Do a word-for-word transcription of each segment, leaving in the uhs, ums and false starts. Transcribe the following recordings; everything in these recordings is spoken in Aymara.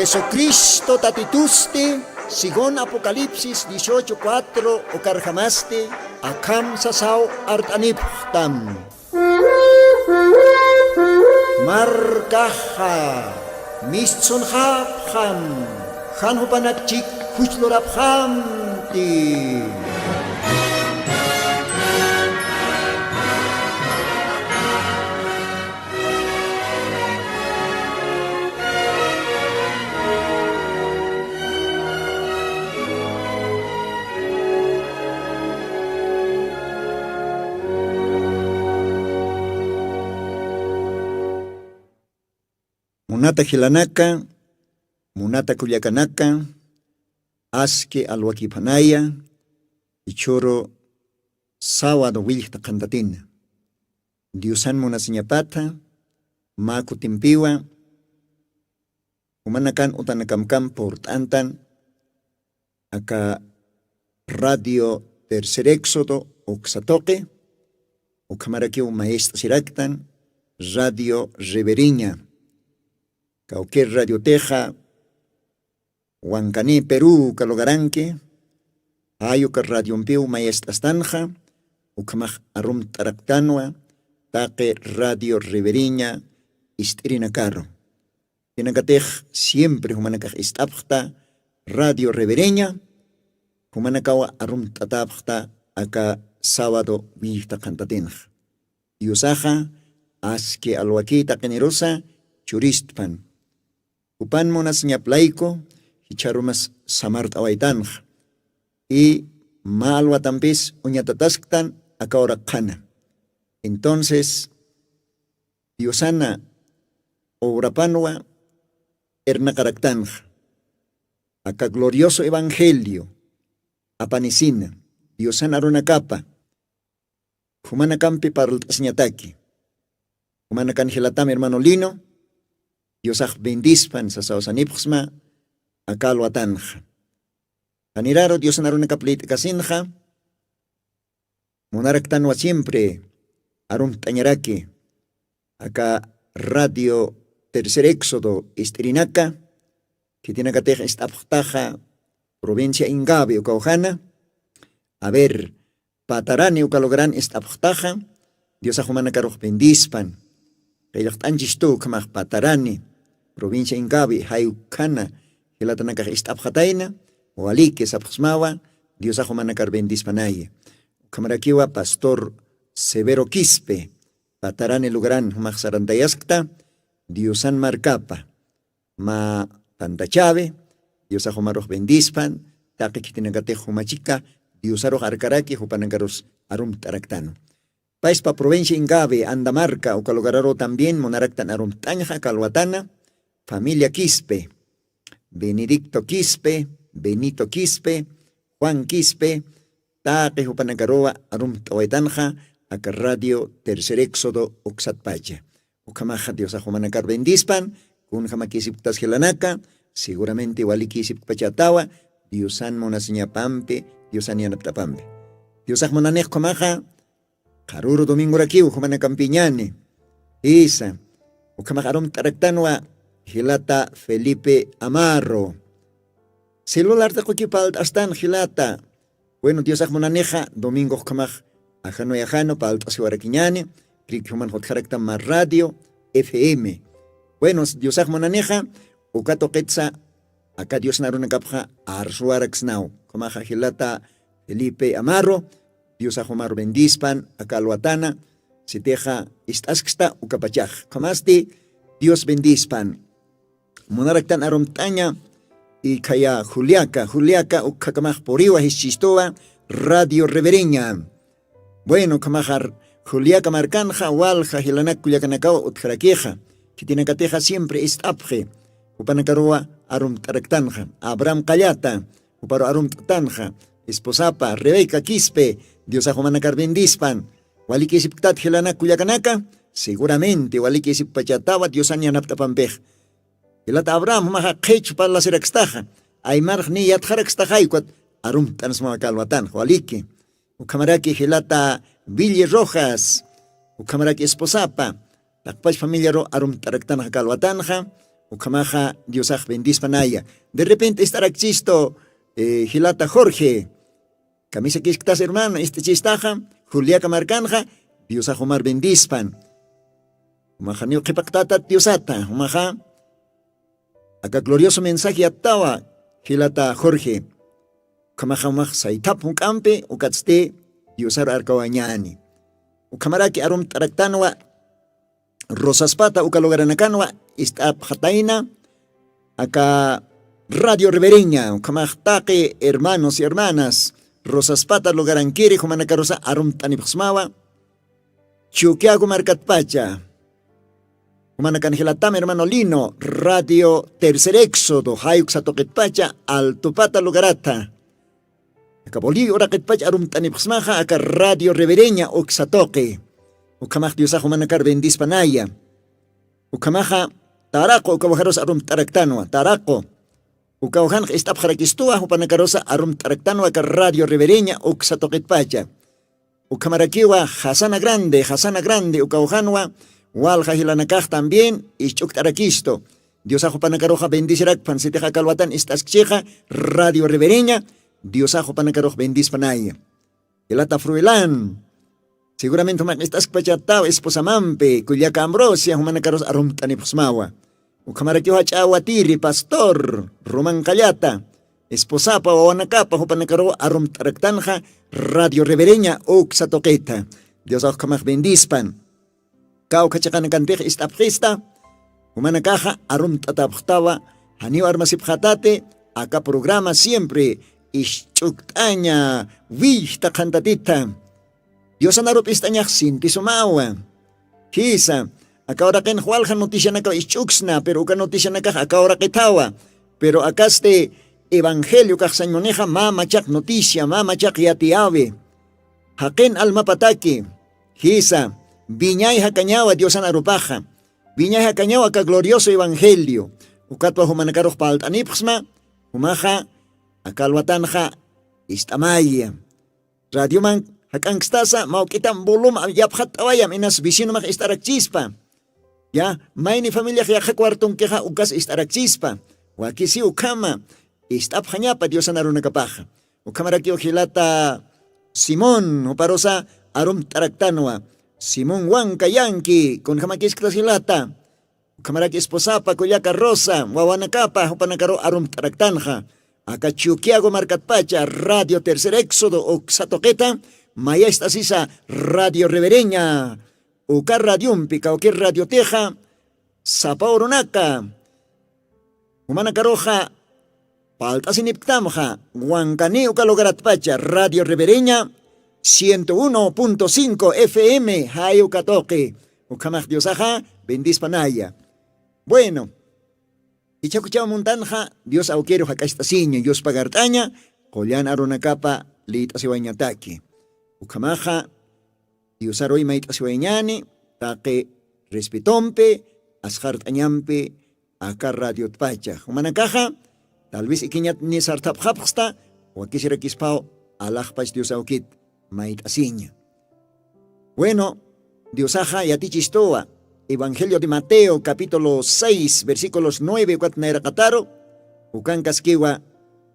Jesucristo Tatitusti, según Apocalipsis dieciocho cuatro ukarjamasti, akham sasaw art'anipxtam. Markaxa mistsunxapxam, jan jupanakchik juchlurapxamti. Munata jilanaka, munata kullakanaka, aski alwakiphanaya, ichhuru sawadu willkta qhantatina. Diosan munasiñapatha, mä kutimpiwa, jumanakan utanakamkam purt'antan, aka Radio Tercer Éxodo uksa tuqi, ukhamarakiw mayist'asiraktan, Radio Reveriña. Kawkir radiotixa, Wankani Perú uka lugaranki, jay uka radiompiw mayist'astanxa, ukhamax arumt'araktanwa, taqi Radio Reveriña ist'irinakaru. Jinakatix siempre jumanakax ist'apxta Radio Reveriña, jumanakawa arumt'atäpxta aka sábado willkta qhantatinxa. Diosaxa aski alwakï taqinirusa churistpan. Jupan munasiñap layku jichharumas samart'awaytanxa. Y mä alwatampis uñatatasktan aka uraq qhana. Entonces, Diosana obrapanwa irnaqaraktanxa. Aka glorioso evangelio apanisina, Diosana arunakapa, jumanakampi parlt'asiñataki. Jumanakan jilatam hermano Lino, Diosax bendispan sasaw sanipxsma aka alwatanxa. Janiraru Diosana arunakap liyt'kasinxa, munaraktanwa siempre arumt'añaraki aka Radio Tercer Éxodo ist'irinaka, khitinakatix ist'apxtaxa provincia Ingavi uka ujana. A ver, Patarani uka lugaran ist'apxtaxa, Diosax jumanakarux bendispan. Qillqt'anchistu ukhamax Patarani, provincia Ingavi, jay ukhana jilatanakax ist'apxatayna, waliki sapxsmawa, Diosax jumanakar bendispanaya. Ukhamarakiwa pastor Severo Quispe, Patarani lugaran jumax sarantayaskta, Diosan markapa mä tantachäwi, Diosax jumarux bendispan, taqi khitinakatix jumachika Diosarux arkaraki, jupanakarus arumt'araktanwa. Payspa provincia Ingavi, Andamarca uka lugararu también munaraktan arumt'añxa aka alwatana, familia Quispe, Benedicto Quispe, Benito Quispe, Juan Quispe, taqi jupanakaruwa arumt'awaytanxa aka Radio Tercer Éxodo uksatpacha. Ukhamaxa Diosax jumanakar bendispan, kunjamakïsipktas jilanaka, seguramente walikïsipkpachätawa, Diosan munasiñapampi, Diosan yanapt'apampi. Diosax munanix ukhamaxa, qharüru domingorakiw jumanakampiñani. Jisa, ukhamax arumt'araktanwa jilata Felipe Amaro. Celular taqiki palt'astan jilata. Bueno, Diosax munanixa, domingo ukhamax ajanu ajanu palt'asiwarakiñani, creo que juman jutjaraktam mä radio, F M. Bueno, Diosax munanixa, uka tuqitsa, aka Diosna arunakapxa arsuwaraksnaw. Ukhamaxa jilata Felipe Amaro, Diosax jumar bendispan, aka alwatana, sitixa ist'asksta ukapachax. Ukhamasti, Dios bendispan. Munaraktan arumt'aña, y khaya Juliaca, Juliaca ukkhakamax puriwa jischistuwa, Radio Revereña. Bueno, ukhamaxar Juliaca markanxa, walja jilanak kullakanakaw utjarakixa. Khitinakatixa siempre ist'apxi. Jupanakaruwa arumt'araktanxa. Abraham Qallata, juparu arumt'atanxa. Esposapa, Rebeca Quispe, Diosax jumanakar bendispan. Walikïsipktat jilanak kullakanaka, seguramente walikïsipkpachätawa Diosan yanapt'apampix. Jilata Abraham, jumaxa qhichw parlasirakstaxa, aymarx niy yatxarakstaxay, ukat arumt'ansmawa aka alwatanxa, waliki. Ukhamaraki jilata Billy Rojas, ukhamaraki esposapa, taqpach familiaru arumt'araktanxa aka alwatanxa, Ukhamaxa diosax bendispanaya. De repente ist'arakchistu, jilata jorge, kamisakisktas hermano ist'ichistaxa, juliaka markanxa, diosax umar bendispan. Umaxa niw qhipaqtatat diosata umaxa. Aka glorioso mensaje yattawa, jilata jorge. Ukhamaxa umax saythap junk'ampi ukatsti, diosaru arkawañani. Ukhamaraki arumt'araktanwa, rosaspata uka lugaranakanwa ist'apxatayna. Aka radio revereña ukhamax taqi hermanos y hermanas, rosaspata lugarankiri jumanakarusa arumt'anipxsmawa. Chukiagu markatpacha, jumanakan jilatam hermano lino radio tercer éxodo jayuk satuqitpacha, altupata lugaratha. Aka bolivia uraqitpach arumt'anipxsmaxa aka radio revereña uksa tuqi. Ukhamax diosax umanakar bendispanaya. Ukhamaxa taraqu ukawjarusa arumt'araktanwa taraqu. Ukawjanx ist'apxarakistuwa jupanakarusa arumt'araktanwa aka radio revereña uksa tuqitpacha. Ukhamarakiwa jasana grande jasana grande ukawjanwa, walja jilanakax también isch'ukt'arakistu. Diosax jupanakaruxa bendisirakpan sitix akalwatan ist'askchixa, radio revereña, diosax jupanakarux bendispanaya. Ilata fruelan, seguramente jumaq ist'askpachataw esposamampi kullaka ambrosia jumanakarus arumt'anipxsmawa. Ukhamarakiw jach'awatiri pastor, rumanqallata, esposapa wawanakapa jupanakaruw arumt'araktanxa, radio revereña uksa tuqita. Diosax ukhamax bendispan. Kawkha chiqanakantix ist'apxista, jumanakaxa arumt'atapxtawa. Janiw armasipxatati, aka programa siempre isch'ukt'aña, wiyjta qhantatita. Diosanarup ist'añax sintisumawa. Jisa, aka uraqinx walja noticianakaw isch'uksna pero uka noticianakax aka uraqithawa. Pero akasti evangelio kaxsañ munixa mä machaq noticia mä machaq yatiyawi. Jaqin almapataki, jisa, wiñay jakañawa diosan arupaxa. Wiñay jakañawa aka glorioso evangelio. Ukatwa jumanakarux palt'anipxsma, jumaxa aka alwatanxa ist'amaya. Radioman jak'ankstasa mawk'itam bulum yapxatt'awayam inas vecinomax ist'arakchispa. Ya, mayni familiax yaqha cuartonkixa ukas ist'arakchispa. Wakisi ukhama ist'apxañapa diosan arunakapaxa. Ukhamarakiw jilata simón juparusa arumt'araktanwa. Simón wanka yanki kunjamakisktas jilata. Ukhamaraki esposapa kullaka rosa wawanakapa jupanakaru arumt'araktanxa. Aka chukiago markatpacha radio tercer éxodo uksa tuqita, mayast'asisa radio revereña. Uka radiompi kawkir radiotixa, sapa urunaka jumanakaruxa palt'asinipktamxa, wankani uka lugaratpacha radio revereña, ciento uno punto cinco fm jay uka tuqi. Ukhamax diosaxa bendispanaya. Bueno, ichakuchaw muntanxa dios awkiru jak'acht'asiña yuspagart'aña, qullan arunakapa lït'asiwañataki. Ukhamaxa diosaruy mayt'asiwayñani, taqi respetompi, asqart'añampi, aka radiotpacha jumanakaxa, tal vez ikiñat ni sarthapxapxsta, wakisirakispaw, alaxpach dios awkit mayt'asiña. Bueno, diosaxa yatichistuwa, evangelio de mateo capítulo seis versículos nueve ukat nayraqataru, ukankaskiwa,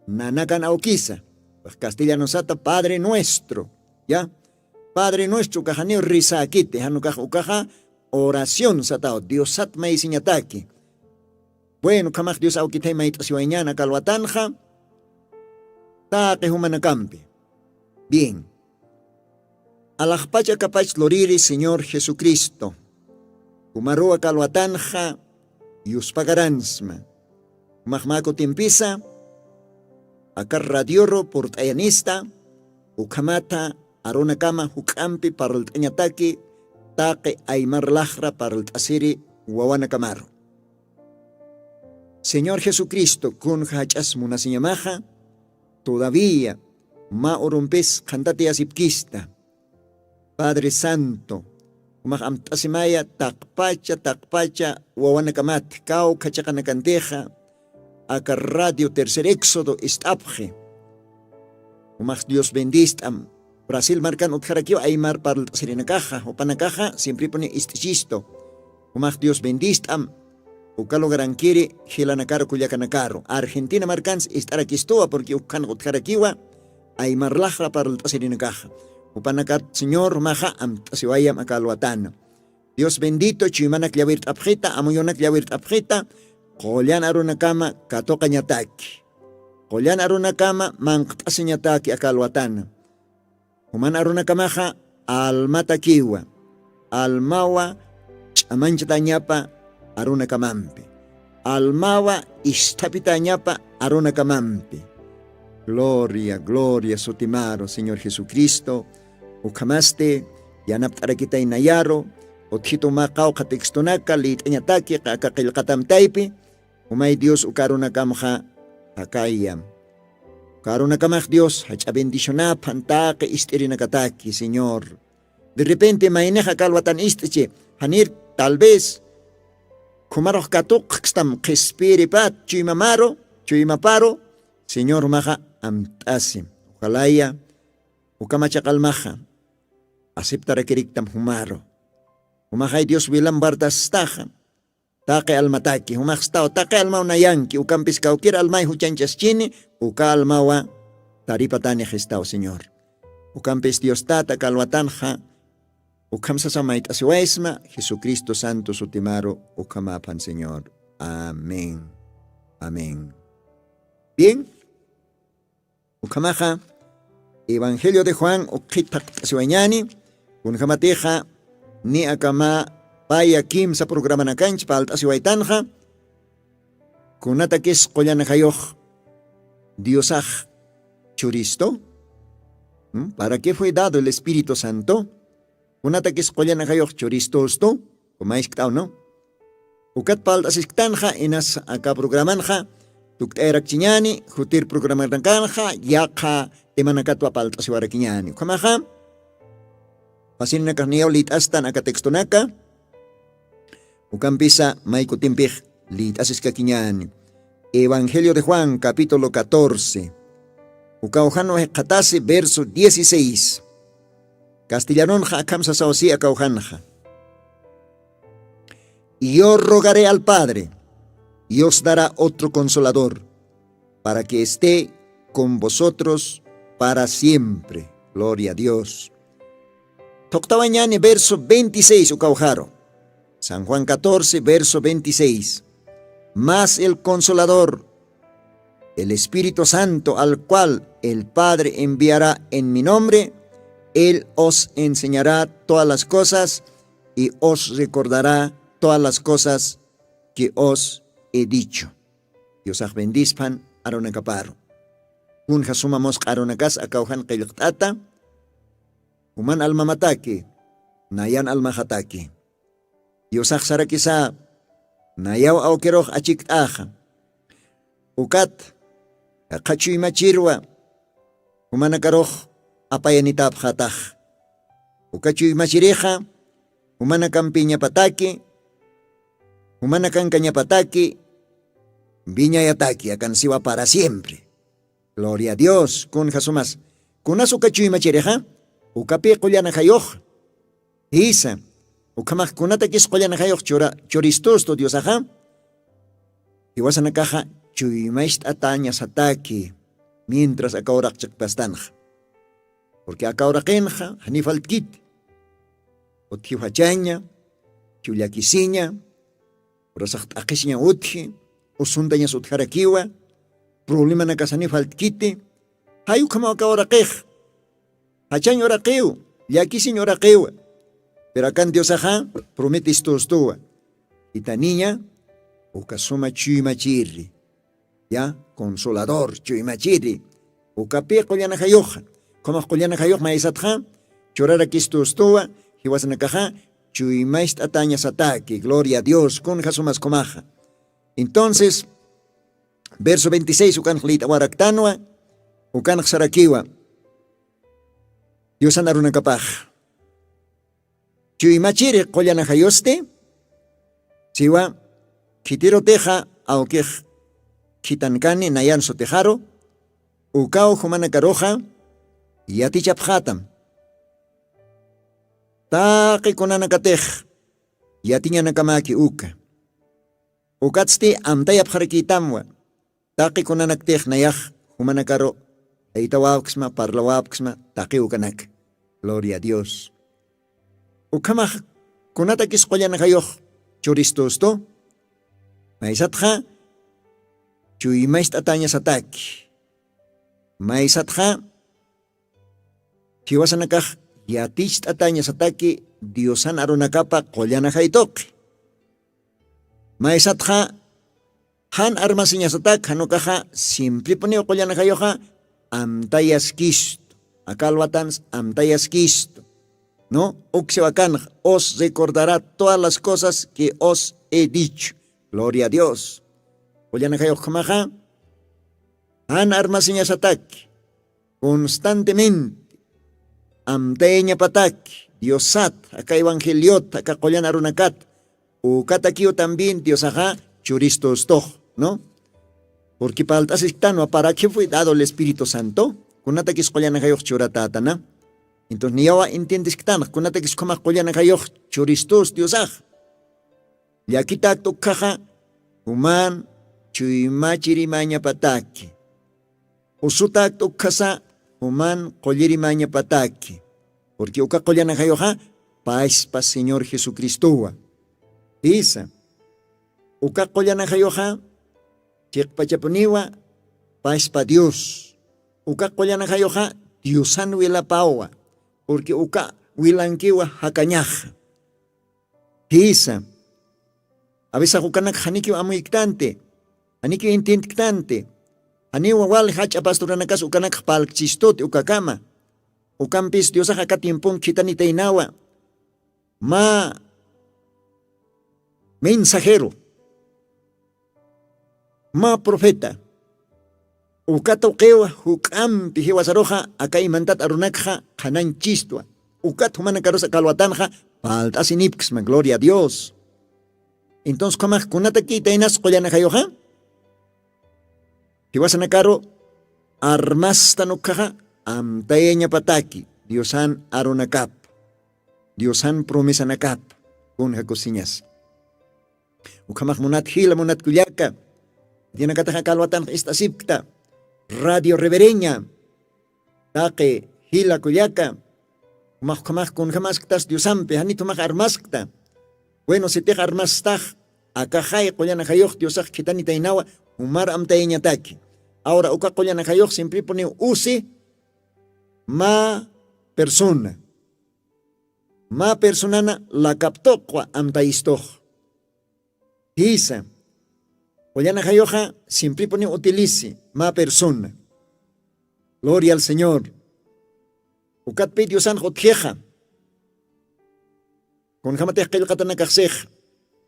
nanakan awkisa, castellanosata padre nuestro, ya. Padre nuestro ukaxaniw risakiti janukax ukaxa, oración sataw diosat maysiñataki. Bueno ukhamax dios awkithay mayt'asiwayñana kalwatanxa, taqi jumanakampi. Bien. Alaxpach akapach luriri señor jesucristo, umaruwa kalwatanxa, yuspagaransma. Umaxmäkutimpisa, aka radioru purt'ayanista, ukhamatha arunakama juk'ampi parlt'añataki, taqi aymar laxra parlt'asiri wawanakamaru. Señor jesucristo kunja jach'as munasiñamaxa, todavía mä urumpis qhantatiyasipkista. Padre santo, umax amt'asimaya taqpacha taqpacha wawanakamat kawkha chiqanakantixa, aka radio tercer éxodo ist'apxi. Umax dios bendist'am. Brasil markan utjarakiw aymar parlt'asirinakaxa jupanakaxa simpripuni ist'ichistu. Umax dios bendist'am. Uka lugarankiri jilanakaru kullakanakaru argentina markans ist'arakistuwa purki ukhan utjarakiwa. Aymarlaxra parlt'asirinakaxa jupanakat señor maxa amt'asiwayam aka alwatana. Dios bendito chuymanak llawirt'apxita amuyunak llawirt'apxita. Qullan arunakama katuqañataki qullan arunakama manqt'asiñataki aka alwatana. Juman arunakamaxa almatakiwa almawa ch'amanchatañapa arunakamampi almawa isthapitañapa arunakamampi. Gloria gloria sutimaru señor jesucristo. Ukhamasti yanapt'arakitay nayaru utjitu mä qawqha textonaka lït'añataki aka qillqatam taypi. Umay dios uka arunakamxa jakayam uka arunakamax dios jach'a bendicionaphan taqi ist'irinakataki señor. De repente maynix aka alwatan ist'ichi janir tal vez khumarux katuqkstam qhispiripat chuymamaru chuymaparu señor maxa amt'asim. Ujalaya ukamacha q'almaxa aceptarakiriktam jumaru. Jumaxay dios wilam bartastaxa taqi almataki jumaxstaw taqi almaw nayanki ukampis kawkir almay juchanchaschini uka almawa taripatanix istaw señor. Ukampis dios tata kalwatanxa ukham sasa mayt'asiwaysma jesucristo santo sutimaru. Ukhamaphan señor. Amén. Amén. Bien. Ukhamaxa evangelio de juan ukkhit phaqt'asiwañani kunjamatixa ni akama paya kimsa programanakanch palt'asiwaytanxa. Kunatakis qullanajayux diosax churistu? ¿Para qué fue dado el espíritu santo? Kunatakis qullanajayux churistustu? Kumaysk't'awnu ukat palt'asisktanxa inas aka programanxa tukt'ayarakchiñani jutir programanakanxa yaqha temanakatwa palt'asiwarakiñani ukhamaxa. Pasirinakaxniyaw lït'astan aka textonaka ukampisa may kutimpix lït'asiskakiñani. Evangelio de juan capítulo catorce ukawjanwa jikxatasi verso dieciséis. Castellanonxa akham sasaw si akawjanxa. Y yo rogaré al padre y os dará otro consolador para que esté con vosotros para siempre. Gloria a dios. Toqtawañani verso veintiséis ukawjaru san juan catorce verso veintiséis. Mas el consolador el espíritu santo al cual el padre enviará en mi nombre, él os enseñará todas las cosas y os recordará todas las cosas que os he dicho. Diosax bendispan arunakaparu. Kunja suma musqa arunakas akawjan qillqt'ata. Juman almamataki nayan almaxataki. Diosax sarakisa nayaw awkirux achikt'axa ukat jaqhachuymachirwa jumanakarux apayanitapxatax. Uka chuymachirixa jumanakampiñapataki jumanakankañapataki wiñayataki akan siwa para siempre. Gloria a dios kunja sumas. Kunas uka chuymachirixa ukapi qullanajayux jisa. Ukhamax kunatakis qullanajayux churistustu diosaxa jiwasanakaxa chuymacht'atañasataki mientras aka uraq chiqpastanxa. Purqui aka uraqinxa janifaltkiti utjiw jachaña chullakisiña urasax t'aqisiña utji usuntañas utjarakiwa problemanakas janifaltkiti. Jay ukhamaw aka uraqix jachañ uraqiw llakisiñ uraqiwa. Pero akan diosaxa prometistustuwa itaniña uka suma chuymachiri ya consolador chuymachiri ukapi qullanajayuxa. Ukhamax qullanajayux maysatxa churarakistustuwa jiwasanakaxa chuymacht'atañasataki gloria a dios kunja sumas ukhamaxa. Entonces verso veintiséis ukanx lït'awaraktanwa ukanx sarakiwa diosan arunakapax chuymachiri qullanajayusti siwa khitirutixa awkix khitankani nayan sutixaru ukaw jumanakaruxa yatichapxatam taqi kunanakatix yatiñanakamaki uka Ukatsti amtayapxarakitamwa. Taqi kunanaktix nayax jumanakaru taytawapksma parlawapksma taqiwkanak. Gloria a dios. Ukhamax kunatakis qullanakayux churistustu? Maysatxa chuymacht'atañasataki. Maysatxa jiwasanakax yaticht'atañasataki diosan arunakapa qullanakaytuqi. Maysatxa jan armasiñasatak janukaxa simpripuniw qullanakayuxa amtayaskistu. Akalwatans amtayaskistu. No uksiwakanx os recordarä todas las cosas que os he dicho. Gloria a dios. Qullanakayuxkhamaxa jan armasiñasatak constantemente amtayañapataki diosat aka evangeliot aka qullan arunakat. Ukatakiw también diosaxa churistustux, no? Purqui palt'asisktanwa para que fue dado el espíritu santo. Kunatakis qullanakayux churatätana. Entonces niyawa entiendisktanx kunatakis ukhamax qullanakayux churistus diosax. Llakitakt ukkhaxa juman chuymachirimañapataki. Usutakt ukkhasa juman qullirimañapataki. Purqui uka qullanakayuxa paspa señor jesucristuwa. Jisa. Uka qullanakayuxa chiqpachapuniwa paspa dios. Uka qullanakayuxa diosan wilapawa. Purqui uka wilankiwa jakañaxa. Jisa. Avisax ukanak janikiw amuyktanti. Janikiw intintktanti. Janiwa wal jach'a pasturanakas ukanakx palkchistuti ukakama. Ukampis diosax aka tiempon khitanitaynawa. Mä mensajero, mä profeta. Uka tuqiw juk'ampi jiwasaruxa aka imantat arunakxa qhanañchistwa. Ukat jumanakarus aka alwatanxa palt'asinipksma gloria a dios. Entonces ukhamax kunatakïtaynas qullanakayuxa? Jiwasanakaru armastan ukkhaxa amtayañapataki diosan arunakap, diosan promesanakap. Kunja kusiñas. Ukhamax munat jila munat kullaka. Tiyanakataxa kalwatanx ist'asipkta radio revereña. Taqi jila kullaka. Umax ukhamax kunjamasktas diosampi janit umax armaskta. Bueno sitix armastax akaxay qullanakayux diosax khitanitaynawa. Umar amtayañataki. Awra uka qullanakayux simpripuniw usi mä persona. Mä personana lakaptuqwa amtayistux. Jisa. Qullanakayuxa simpripuniw utilisi mä persona. Gloria al señor. Ukatpi diosanx utjixa. Kunjamatix qillqatanakaxsix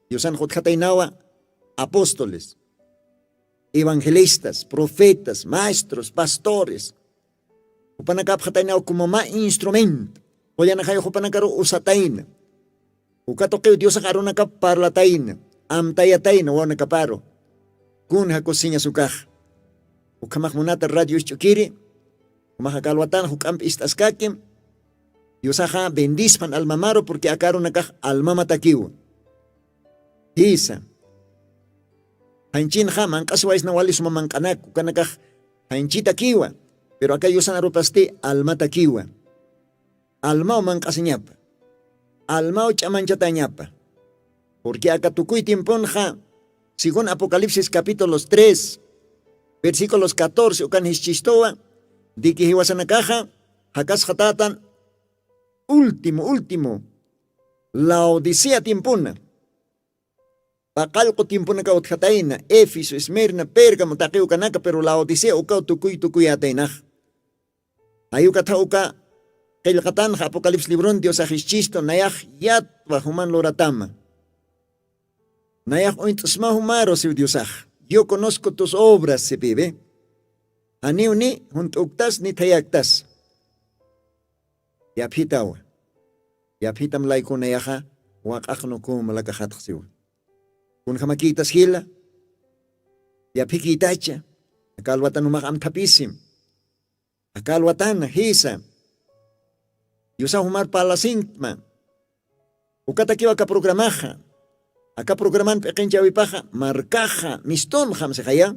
diosanx utjataynawa apóstoles, evangelistas, profetas, maestros, pastores. Jupanakapxataynaw como mä instrumento. Qullanakayu jupanakaru usatayna. Uka tuqiw diosax arunakap parlatayna, amtayatayna wawnakaparu. Kunja kusiñas ukax. Ukhamax munata radio isch'ukiri. Umaxa kalwatana juk'ampi ist'askaki. Diosaxa bendispan almamaru purqui aka arunakax almamatakiwa. Jisa. Janchinxa manq'asiwaysna walisuma manq'anak ukanakax janchitakiwa. Pero aka yusan arupasti almatakiwa. Almaw manq'asiñapa. Almaw ch'amanchatañapa. Purqui aka tukuy tiemponxa según apocalipsis capítulos tres, versículos catorce ukan jischistuwa, diki jiwasanakaxa jakasxatatan último último laodicea tiempona. Paqallqu tiemponakaw utjatayna, éfeso, esmirna, pérgamo taqiw kanaka pero laodicea ukaw tukuy tukuyätaynax. Jayukatha uka qillqatanxa apocalipsis libron diosax jischistu nayax yatwa juman luratama. Nayax uñt'sma jumaru siw diosax. Yo conozco tus obras sipiwi. Janiw ni junt'uktas ni thayaktas. Yaphitawa. Yaphitam layku nayaxa waq'aqnukuma lakaxatxsiwa. Kunjamakïtas jila. Yaphikïtacha. Aka alwatanumax amthapisim. Aka alwatana jisa. Yusa jumar parlasinkma. Ukatakiw aka programaxa. Aka programan p'iqinchawipaxa markaxa mistunxam sixaya.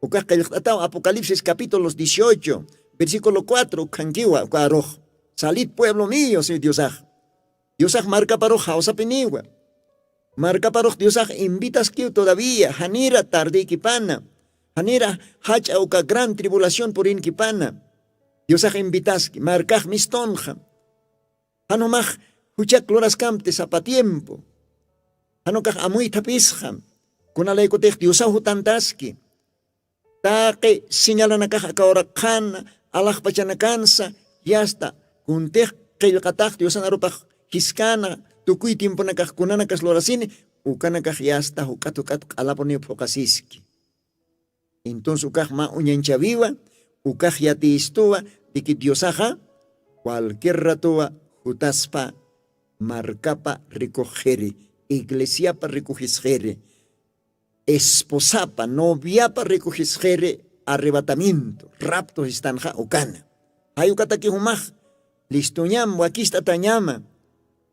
Ukax qillqt'ataw Apocalipsis capítulos dieciocho, versículo cuatro ukhankiwa uka arux. Salid pueblo mío, si diosax. Diosax markaparux jawsapiniwa. Markaparux diosax invitaskiw todavía janira tardïkipana, janira jach'a uka gran tribulación purinkipana. Diosax invitaski markax mistunxa. Jan jumax juchak luraskamti sapa tiempo. Jan ukax amuythapisxa. Kunalaykutix diosaw jutantaski. Taqi señalanakax aka uraqxana alaxpachanakansa, yasta kuntix qillqatax diosan arupax jiskana tukuy tiemponakax kunanakas lurasini, ukanakax yasta juk'at juk'at q'alapuniw phuqasiski. Entonces ukax mä uñanchawiwa, ukax yatiyistuwa de que diosaxa cualquier ratowa jutaspa markapa rikuxiri, iglesiapa rikujisxiri, esposapa noviapa rikujisxiri, arrebatamiento rapto sistanxa ukana. Jay ukataki jumax listuñam wakist'atañama.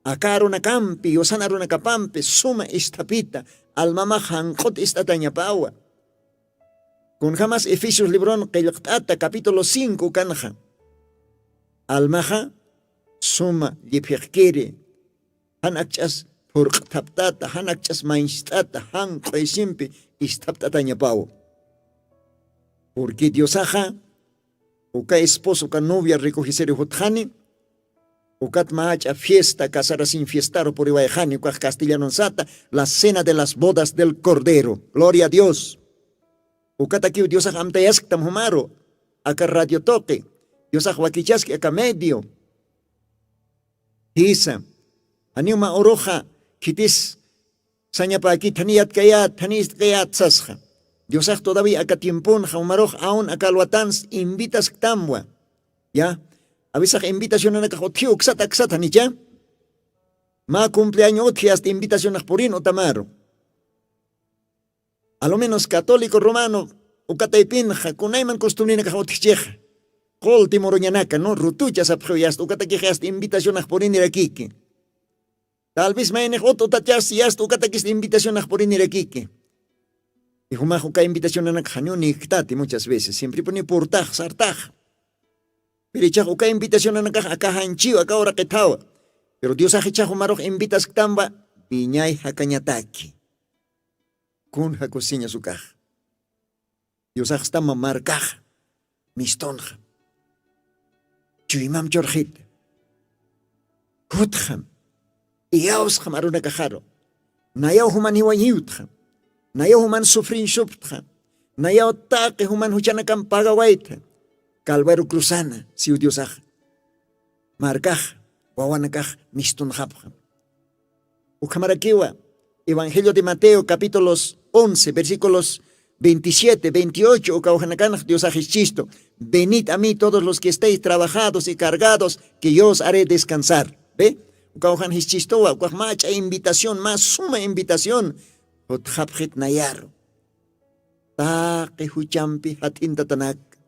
Aka arunakampi yusan arunakapampi suma isthapita almamax janq'ut ist'atañapawa. Kunjamas efesios libron qillqt'ata capítulo cinco ukanxa, almaxa suma lliphiqkiri, jan akch'as phurq'thaptata jan akch'as mancht'ata jan q'uysimpi isthapt'atañapaw. Purqui diosaxa uka esposo uka novia rikujisiri jutxani. Ukat mä ach'a fiesta casarasiñ fiestaru puriwayxani ukax castellanonsata la cena de las bodas del cordero. Gloria a dios. Ukatakiw diosax amtayasktam jumaru aka radio toqi. Diosax wakichaski aka medio. Jisa, janiw mä uruxa khitis sañapäkit jani yatkayät jani ist'kayät sasxa. Diosax todavía aka tiemponxa jumarux aun aka alwatans invitasktamwa. Ya, awisax invitacionanakax utjiw uksat aksat janicha. Mä cumpleaño utji asta invitacionax purin utamaru. Alumenos católico romano ukataypinxa kunayman costumbrinakax utjchixa. Qulti muruñanaka no rutucha sapxiw yasta ukatakix yasta invitacionax purinirakiki. Tal vez maynix ut utachas yasta ukatakista invitacionax purinirakiki. Ijumax uka invitacionanakax janiw niktati muchas veces simpripuni purtax sartax. Pirichax uka invitacionanakax akaxanchiw aka uraqithawa. Piru diosax ichax umarux invitasktamwa. Wiñay jakañataki. Kun jakusiñas ukax? Diosaxstama markaxa mistunxa. Chuymam churxita. Jutxam iyawsxam arunakaxaru. Nayaw juman jiwañiwtxa. Nayaw juman sufriñsuptxa. Nayaw taqi juman juchanakam pagawaytxa. Calvaru cruzana siw diosaxa. Markaxa wawanakax mistunxapxam. Ukhamarakiwa evangelio de mateo capítulos once versículos veintisiete veintiocho ukawjanakanx diosax jischistu. Venid a mí todos los que estéis trabajados y cargados, que yo os haré descansar. Ve? Ukawjan jischistuwa ukax mach'a invitación mä suma invitación. Jutxapxit nayaru. Taqi juchampi jat'intatanaka.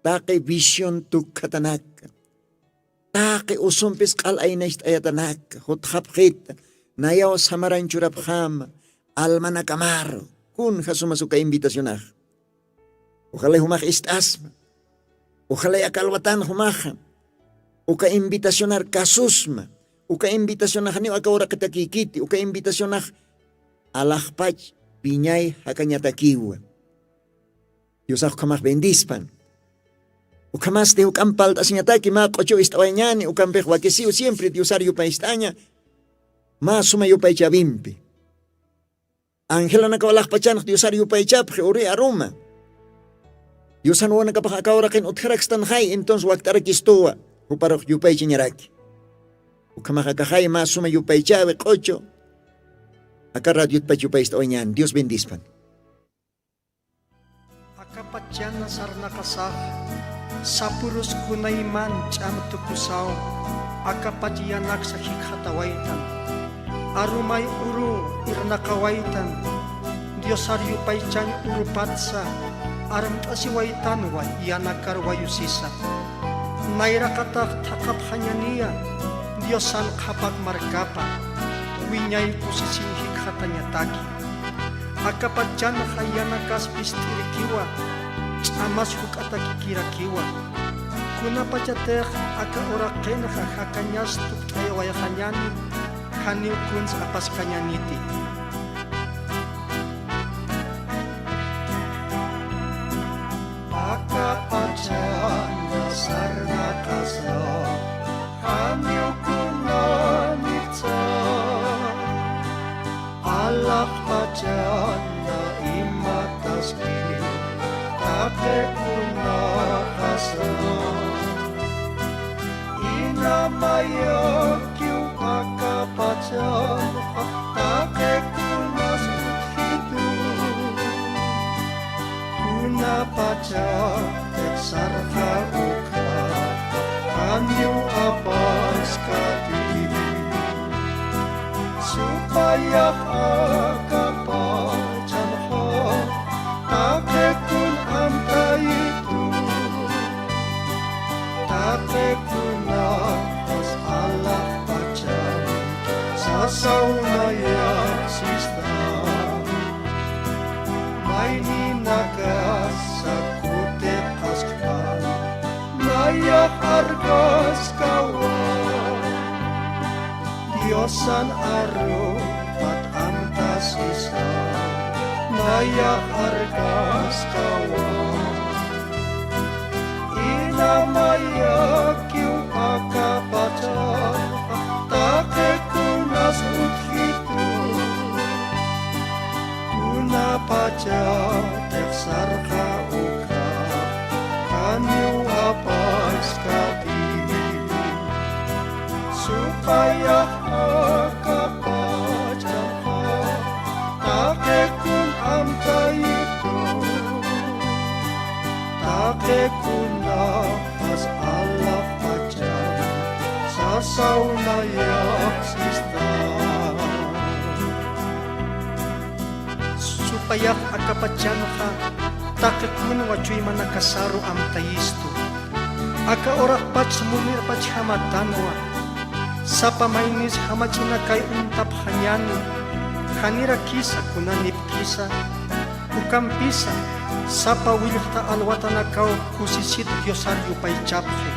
Taqi visión tukkhatanaka. Taqi usumpis q'al aynacht'ayatanaka jutxapxita. Nayaw samaranchurapxama almanakamaru. Kunja sumas uka invitacionax? Ujalay jumax ist'asma. Ujalay aka alwatan jumaxa uka invitacionar kasusma. Uka invitacionaxniw aka uraqitakïkiti uka invitacionax alaxpach piñay jakañatakiwa. Diosax ukhamax bendispan. Ukhamasti juk'amp palt'asiñataki mä q'uchuw ist'awañani ukampix wakisiw siempre diosar yupaystaña. Mä suma yupaychawimpi angelanakaw alaxpachanx diosar yupaychapxi uri aruma. Diosan wawanakapax aka uraqin utjarakstan jay entonces wakt'arakistuwa. Juparux yupaychañaraki. Ukhamax akaxay mä suma yupaychawi q'uchu. Aka radiotpach yupayst'awañan dios bendispan. Akapachana sarnaqasax sapurus kunayman ch'am tukusaw. Akapach yanaksa jikxatawaytan arumay uru irnaqawaytan. Diosar yupaychañ urupatsa armt'asiwaytanwa yanakar wayusisa. Nayraqatax thaqhapxañaniya diosan qhapak markapa. Wiñay kusisiñ jikxatañataki. Akapachanxa yanakaspist'irikiwa, ch'amas juk'atakikirakiwa. Kunapachatix aka uraqinxa jakañas tukt'ayawayxañäni, janiw kuns apaskañäniti. Akapachana sarnaqasa, janiw kunanitsa. Alaxpachana imataski, taqi kunaxasa. Inamayakiw akapachanxa, taqi kunas utjitu. Kunapachatix sarxa ukxa, janiw apaskati. Supayax akapachanxa, taqi kun amtayitu. Taqi kunaxas alaxpachan, sasaw nayax sista. Mayninakasa kutiqaskpan, nayax arkaskawa. Diosan arupat amtasisa, nayax arkaskawa. Inamayakiw akapacha, taqi kunas utjitu. Kunapachatix sarxa ukxa, janiw apaskati. Supayax akapachanxa, taqi kun amtayitu. Taqi kunapas alaxpachan, sasaw nayax sista. Supayax akapachanxa, taqi kunwa chuymanakasaru amtayistu. Aka uraqpachs munirpachjamatanwa. Sapa maynis jamach'inakay uñtapxañäni, janirakisa kunanipkisa. Ukampisa, sapa willkta alwatanakaw kusisit Diosar yupaychapxi.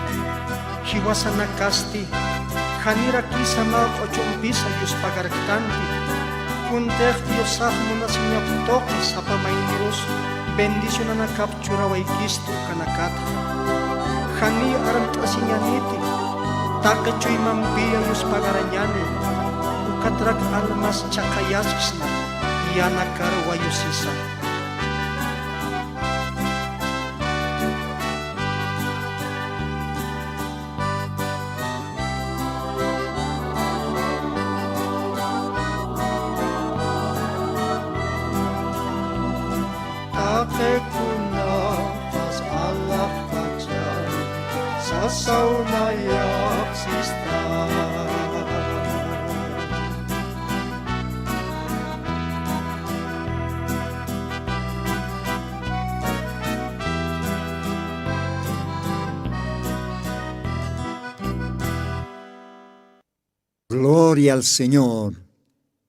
Jiwasanakasti, janirakisa mä q'uchumpisa yuspagarktanti. Kuntix Diosax munasiñap tuqi sapa maynirus bendicionanakap churawaykistu ukanakatxa. Janiy armt'asiñäniti, taqi chuymampiya yuspagarañäni, ukatrak almas chhaqhayasksna, yanakar wayusisa. Taqi kunapas alaxpachan, sasaw nayax sista. Gloria al Señor.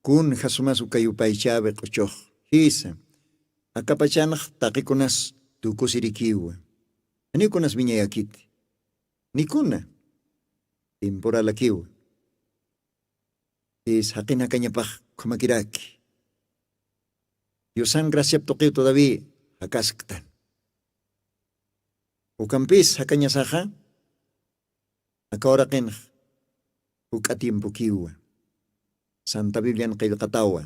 Kunja sumas uka yupaychäwi q'uchux. Jisa. Akapachanx taqikunas tukusirikiwa. Janiw kunas wiñayakiti. Nikuna. Temporalakiwa. Jis jaqin jakañapax ukhamakiraki. Diosan graciap tuqiw todavía jakasktan. Ukampis jakañasaxa, aka uraqinx juk'a tiempokiwa. Santa Biblian qillqatawa.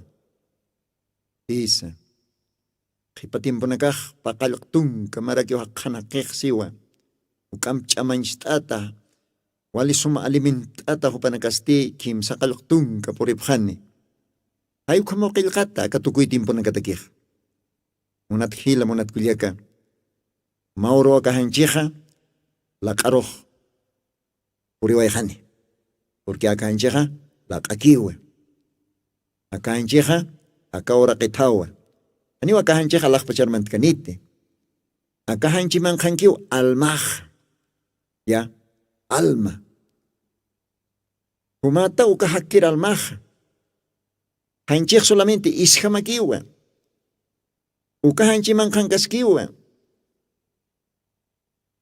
Jisa. Qhipa tiemponakax paqallq tunka marakiw jaqhan jaqix siwa. Juk'amp ch'amañcht'ata, wali suma aliment'ata jupanakasti kimsa qallq tunka puripxani. Jay ukhamaw qillqata aka tukuy tiemponakatakixa. Munat jila, munat kullaka. Mä uru akaxanchixa laq'arux puriwayxani. Porque akaxanchixa laq'akiwa. Akaxanchixa aka uraqithawa. Janiw akaxanchixa alaxpachar mantkaniti. Akaxanchi manqhankiw almaxa. Ya, alma. Jumata uka jakkir almaxa. Janchix solamente isjamakiwa. Uka janchiman qhankaskiwa.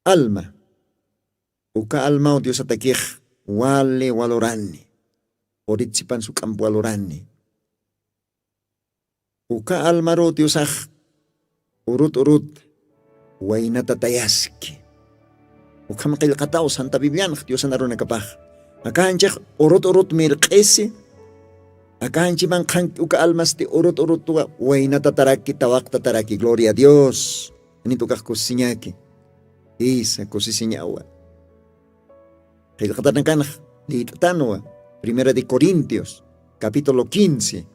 Alma. Uka almaw diosatakix wali walurani. Puritsipan suk'amp walurani. Uka almaru diosax urut urut waynatatayaski. Ukham qillqataw santa biblianx diosan arunakapax. Aka janchix urut urut mirq'isi. Aka janchiman qhanki uka almasti urut urutwa waynatataraki tawaqtataraki gloria a dios. Anit ukax kusisiñaki. Isa kusisiñawa. Qillqatanakanx lït'tanwa. Primera de corintios capítulo quince.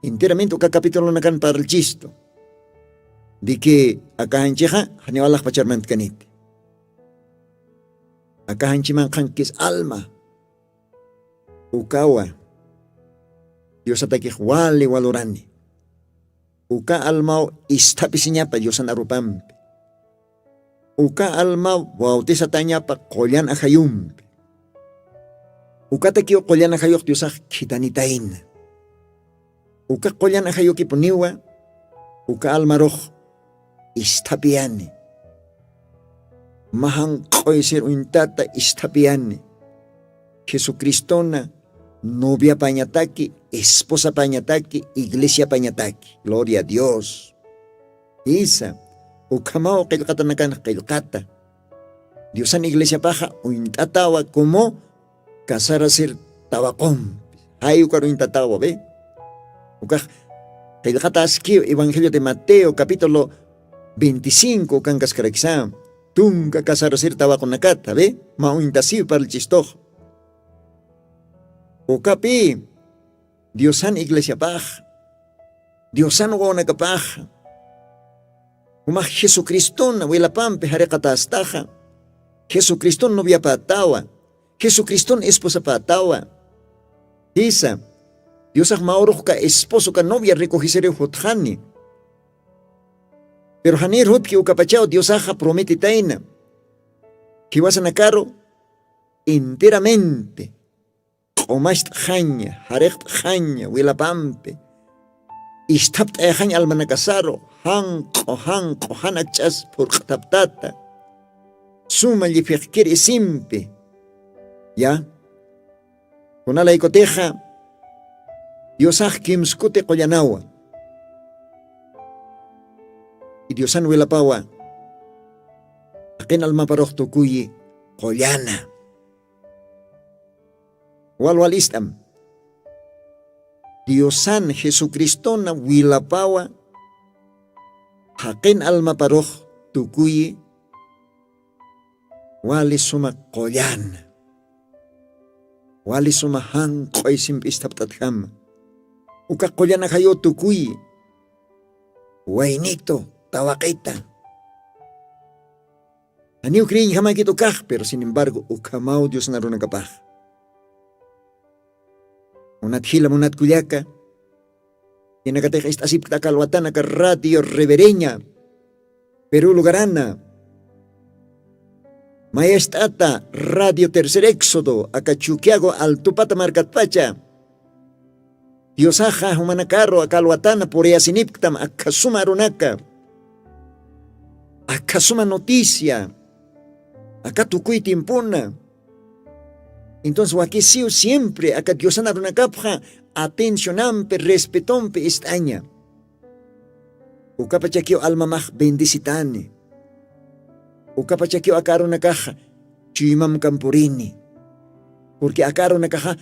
Enteramente uka capítulonakan parlchistu. De que aka janchixa janiw alaxpacharmantkaniti. Aka janchiman qhankis alma. Ukawa diosatakix wali walurani. Uka almaw isthapisiñapa diosan arupampi. Uka almaw bautisatañapa qullan ajayumpi. Ukatakiw qullan ajayux diosax khithanitayna. Uka qullan ajayukipuniwa uka almarux isthapiyani. Mä janq'uysir uñtata isthapiyani. Jesucristona noviapañataki esposapañataki iglesiapañataki gloria a dios. Isa. Ukhamaw qillqatanakan qillqata. Diosan iglesiapaxa uñt'atawa como casarasir tawaqumpi. Jay ukar uñt'atawa ve. Ukax qillqata askiw evangelio de mateo capítulo veinticinco ukankaskarakisa. Tunka casarasir tawaqunakata ve. Mä uñt'asiw parlchistux. Ukapi diosan iglesiapax diosan wawanakapax jumax jesucristun wilapampi jariqatastaxa. Jesucristun noviapätawa. Jesucristun esposapätawa. Jisa. Diosax mawruxka esposoka novia recogisiriw jutxani. Pero janir jutki ukapachaw diosaxa prometitayna. Jiwasanakaru enteramente q'umacht'xaña jariqt'xaña wilapampi. Isthapt'ayxañ almanakasaru janq'u janq'u jan akch'as phurq'thaptata. Suma lliphiqkir isimpi. Ya. Kunalaykutixa diosax kimskuti qullanawa. Idiosan wilapawa jaqin almaparux tukuyi qullana. Walwal ist'am. Diosan jesucristona wilapawa jaqin almaparux tukuyi wali suma qullana. Wali suma janq'uy simp'isthapt'atjama. Uka qullana jayu tukuyi waynitu tawaqita. Janiw creyiñjamakit ukax pero sin embargo ukhamaw diosna runakapax. Munat jila munat kullaka. Jinakatix ist'asipkta aka alwatanaka radio revereña peru lugarana. Mayacht'ata radio tercer éxodo aka chuquiago altupata markatpacha. Diosaxa jumanakaru aka alwatana puriyasinipktam akhasuma arunaka. Akhasuma noticia aka tukuy tiempona. Entonces wakisiw siempre aka diosana runakapxa atencionampi respetompi ist'aña. Ukapachakiw almamax bendisitani. Ukapachakiw aka arunakaxa chuymamkam purini. Purki aka arunakaxa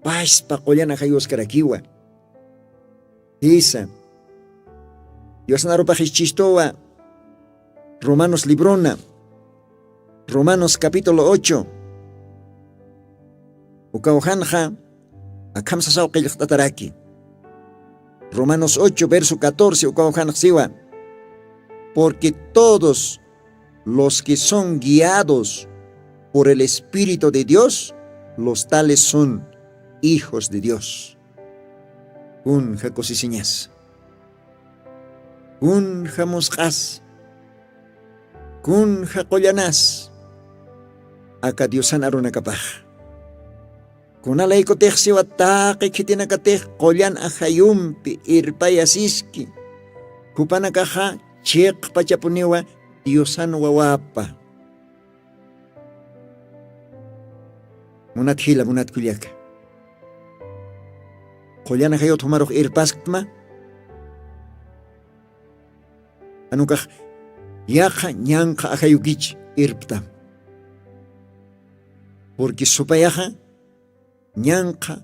paspa qullan ajayuskarakiwa. Jisa. Diosnarupax ischistuwa romanos librona romanos capítulo ocho. Ukawjanxa akham sasaw qillqt'ataraki. Romanos ocho verso catorce ukawjanxsiwa. Porque todos los que son guiados por el espíritu de dios, los tales son hijos de dios. Kunja kusisiñas. Kunja musq'as. Kunja qullanas. Aka diosan arunakapax. Kunalaykutix siwa taqi khitinakatix qullan ajayumpi irpayasiski, jupanakaxa chiqpachapuniwa diosan wawapa. Munat jila munat kullaka, qullan ajayut jumarux irpasktma? Anukax yaqha ñanqha ajayukich irptam. Purqui supayaxa ñanqha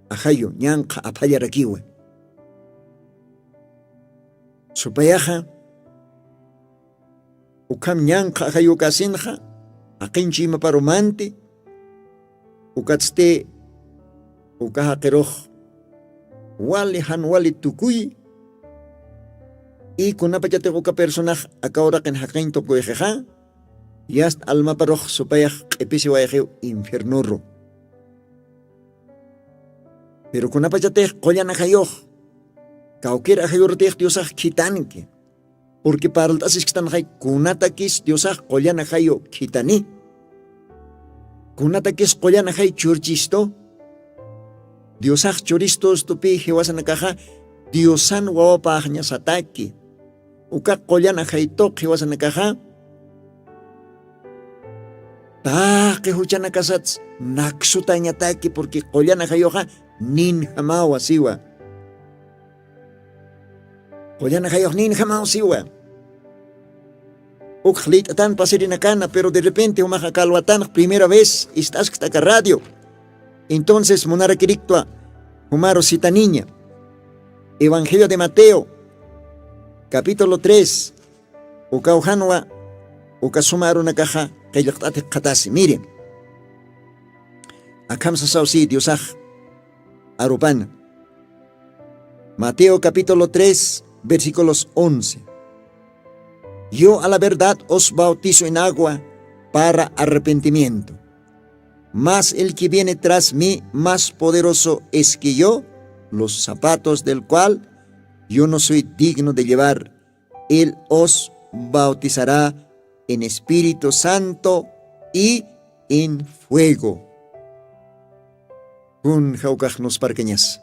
ajayu ñanqha aphallarakiwa. Supayaxa ukham ñanqha ajayukasinxa jaqinchi imaparumanti. Ukatsti uka jaqirux wali jan wali tukuy. Y kunapachatix uka personax aka uraqin jaqin tukuyxixa yast almaparux supayax q'ipisiwayxiw infiernoru. Pero kunapachatix qullan ajayux kawkir ajayurutix diosax khitanki. Purqui parlt'asisktanxay kunatakis diosax qullan ajayu khitani? Kunatakis qullan ajay churchistu? Diosax churistustupi jiwasanakaxa diosan wawapaxñasataki. Uka qullan ajaytuq jiwasanakaxa taqi juchanakasats naksutañataki purqui qullan ajayuxa ninjamawa siwa. Qullan ajayux ninjamaw siwa. Ukx liyt'atan pasirinakana pero de repente jumax aka alwatanx primera vez ist'askt'aka radio. Entonces munarakiriktwa jumaru sitaniña. Evangelio de mateo capítulo tres. Ukaw janwa uka suma arunakaxa qillqt'ati qhatasi miri. Akham sasaw si diosax arupana. Mateo capítulo tres versículos once. Yo a la verdad os bautizo en agua para arrepentimiento, mas el que viene tras mí más poderoso es que yo, los zapatos del cual yo no soy digno de llevar. Él os bautizará en espíritu santo y en fuego. Kun jawkaxnus parkañas.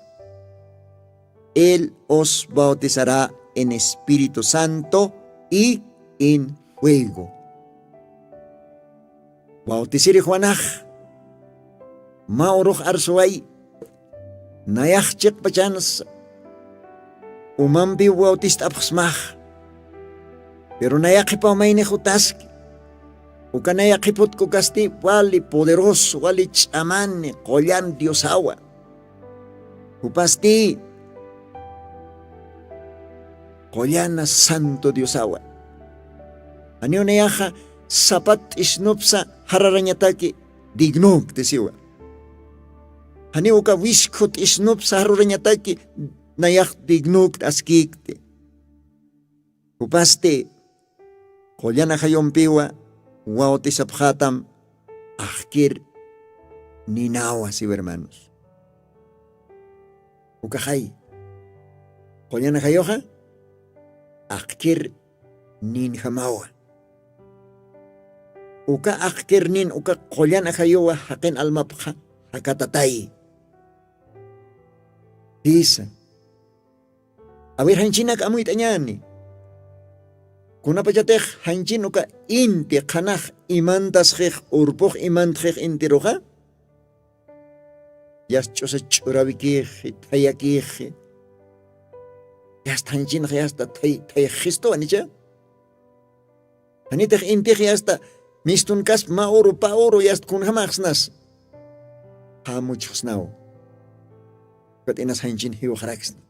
Él os bautizará en espíritu santo y en fuego. Bautisiri juanax mä urux arsuway. Nayax chiqpachansa umampiw bautist'apxsmax. Pero nayaqhipaw maynix utaski. Uka nayaqhiputkukasti wali poderoso wali ch'amani qullan diosawa. Jupasti qullana santo diosawa. Janiw nayaxa sapat t'isnupsa jararañataki dignukti siwa. Janiw uka wiskhu t'isnupsa jarurañataki nayax dignukti askikti. Jupasti qullan ajayumpiwa wawtisapxatam ajkir ninawa siwa hermanus. Ukaxay qullan ajayuxa ajkir ninjamawa. Uka ajkir nin uka qullan ajayuwa jaqin almapxa jakatatay. Jisa. Awir janchinak amuyt'añani. Kunapachatix janchin uka inti qhanax imantasxix urpux imantxix intiruxa yasta ch'usa ch'urawikixi thayakixi. Yasta janchinxi yasta thayxistuwa nicha. Janitix intixi yasta mistunkaspa mä uru pä uru yasta kunjamaxsnas. Jamuchxsnaw. Ukat inas janchin jiwxaraksna.